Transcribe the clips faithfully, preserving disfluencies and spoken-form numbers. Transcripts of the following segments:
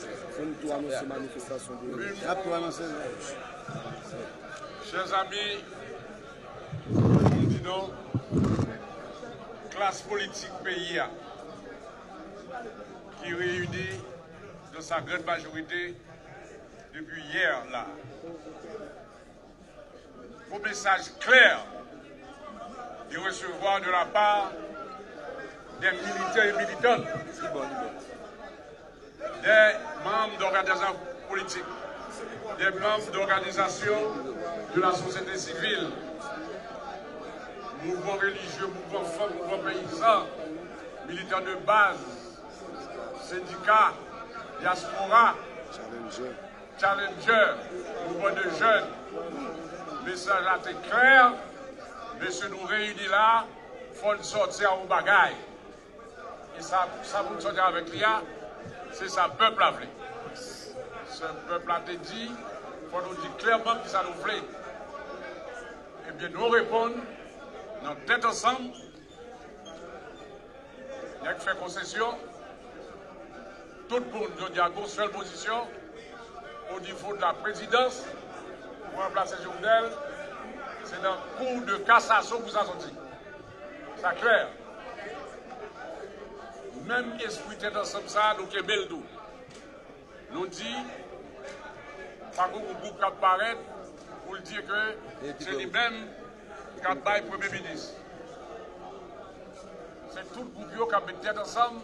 Fò n tou anonse manifestasyon demen. N ap tou anonse. Chers amis, nous disons, klas politik peyi a, ki reyini dans sa grande majorité depuis hier là. Vos messages clairs de recevoir de la part des militants et militantes, des membres d'organisations politiques, des membres d'organisations de la société civile, mouvements religieux, mouvements femmes, mouvements paysans, militants de base, syndicats, diaspora, Challenger, mouvman de jèn, mesaj la te klè, mesye nou reyini la, fò n sòti a yon bagay. E sa, sa pou n sòti avèk li a, se sa pèp la vle. Se pèp la te di, fò nou di klèman ki sa nou vle. Ebyen, nou reponn, nan tèt ansanm, nèg fè konsesyon, tout moun jodi a gon sèl pozisyon, o nivo de la prezidans, pou ranplase Jovenel, se nan kou de kasasyon pou sa soti. Sa klè. Menm espri tèt ansanm sa, nou kenbe l tou. Nou di, pa gon gwoup k ap parèt pou l di ke se li menm k ap bay premye minis. Se tout gwoup yo k ap met tèt ansanm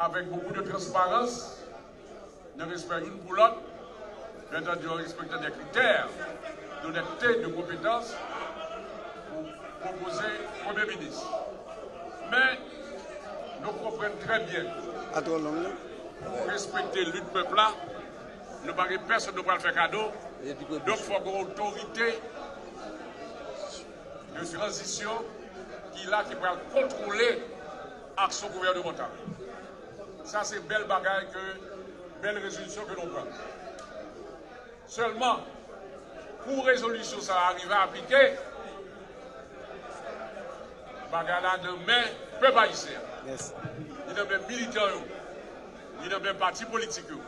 avèk bokou de transparans, nan respè youn pou lòt, byen antandi an respektan de kritè d'onètete, de konpetans pou pwopoze premye minis. Men, nou konprann trè byen. Pa twò long non. Pou respekte lit pèp la, nou pa gen pèsonn nou pral fè kado. Donk, fò gen otorite de tranzisyon ki la, ki pral kontwole aksyon gouvènemantal. Sa se bèl bagay ke, bèl rezolisyon ke nou pran. Sèlman, pou rezolisyon sa a rive aplike, bagay la nan men pèp ayisyen an. Li nan men militan yo, li nan men pati politik yo,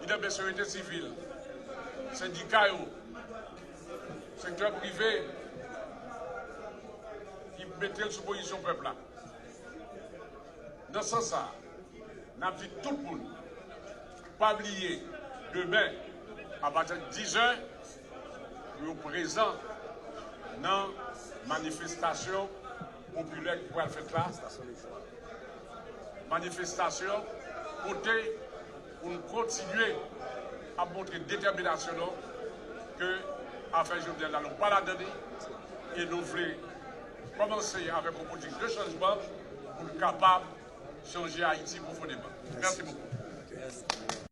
li nan men sosyete sivil, sendika yo, sektè prive ki mete l sou pozisyon pèp la. Nan sans sa a, n ap di tout moun, pa bliye, demen, apati de dizè, pou yo prezan nan manifestasyon popilè ki pral fèt la. Manifestasyon kote pou n kontinye ap montre detèminasyon nou ke afè Jovenel la, nou pa ladan li, e nou vle kòmanse avèk yon politik de chanjman pou n kapab chanje Ayiti pwofondeman. Mèsi bokou.